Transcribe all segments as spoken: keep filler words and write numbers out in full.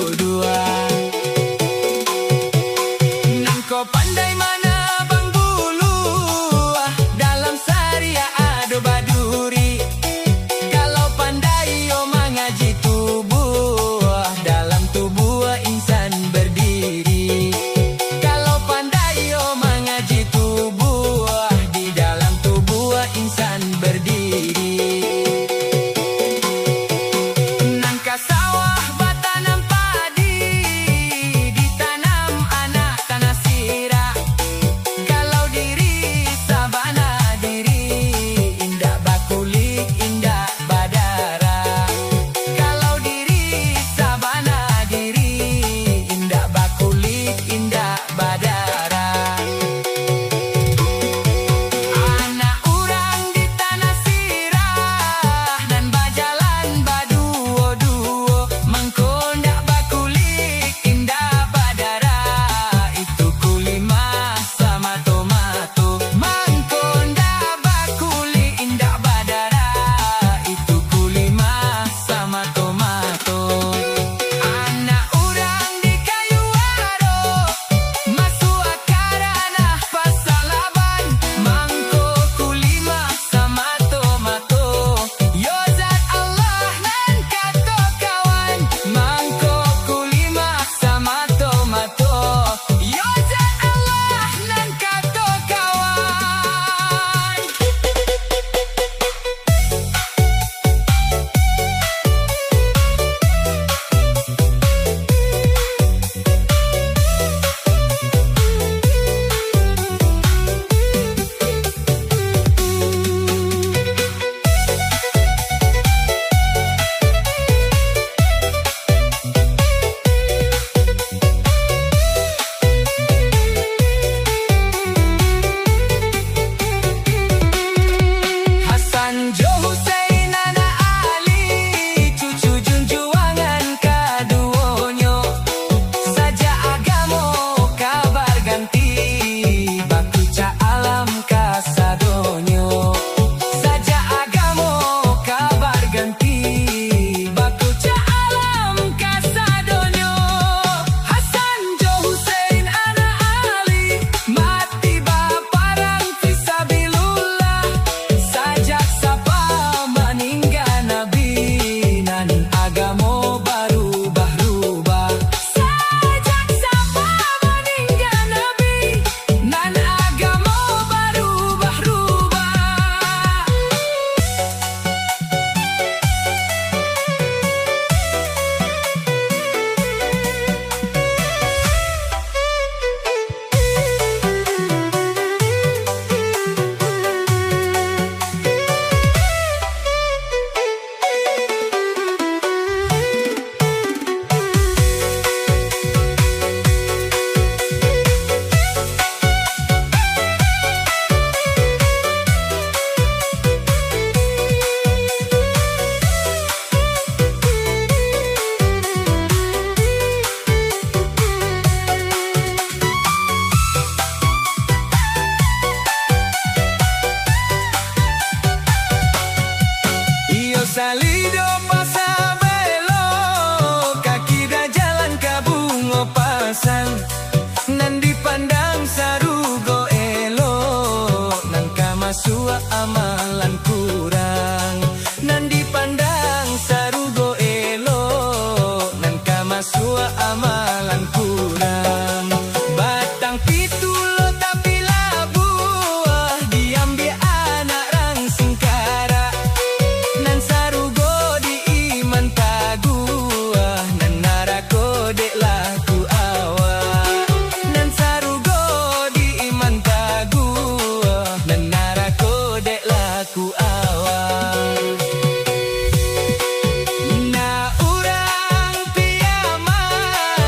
Dua. Nangko pandai manabang bulu, dalam sariak ado baduri. Kalau pandai yo mangaji tubuh, dalam tubuh insan berdiri. Kalau pandai yo mangaji tubuh, di dalam tubuh insan berdiri. Nan ka sawah batanam padi, ditanam anak tanah sirah. Kalau diri sabana diri, indak bakulik, indak badarah. Kalau diri sabana diri, indak bakulik, indak badarah. Anak urang di tanah sirah, nan bajalan baduo-duo, mangko ndak bakulik, indak badarah, itu kulimah samato-mato, mangko ndak bakulik, indak badarah, itu kulimah samato-mato. Anak urang di kayu aro, masuak ka ranah pasalaban, mangko kulimah samato-mato. Yo zat Allah nan kato kawan, mangko kulimah samato-mato. Yo zat Allah nan kato kawan. Hasan jo Husein anak Ali, cucu junjuangan kaduonyo. Sajak agamo ka barganti, bakucak alam kasadonyo. Sajak agamo ka barganti, bakucak alam kasadonyo. Hasan jo Husein anak Ali, mati baparang fisabilillah. Sajak sapa maningga Nabi, nan agamo barubah-rubah. Sajak sapa maningga Nabi, nan agamo barubah-rubah. Iyo salido pasa baelok, ka kida jalan ka Bungo Pasang. Nan dipandang sarugo elok, nan ka masuak amalan kurang. Nan dipandang sarugo elok, nan ka masuak amalan kurang. Batang pitu lo tapi labuah, diambiak anak rang singkarak. Nan sarugo di iman taguah, nan narako dek laku awak. Nan sarugo di iman taguah, nan narako dek laku awak. Nak urang Piaman,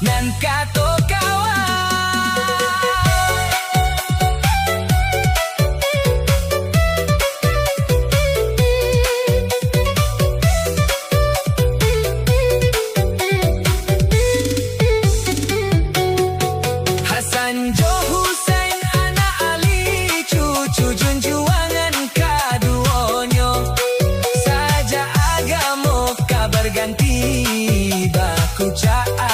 Nan kato kawan. Hasan jo Husain anak Ali, cucu junjuangan kaduonyo. Sajak agamo ka barganti, bakucaan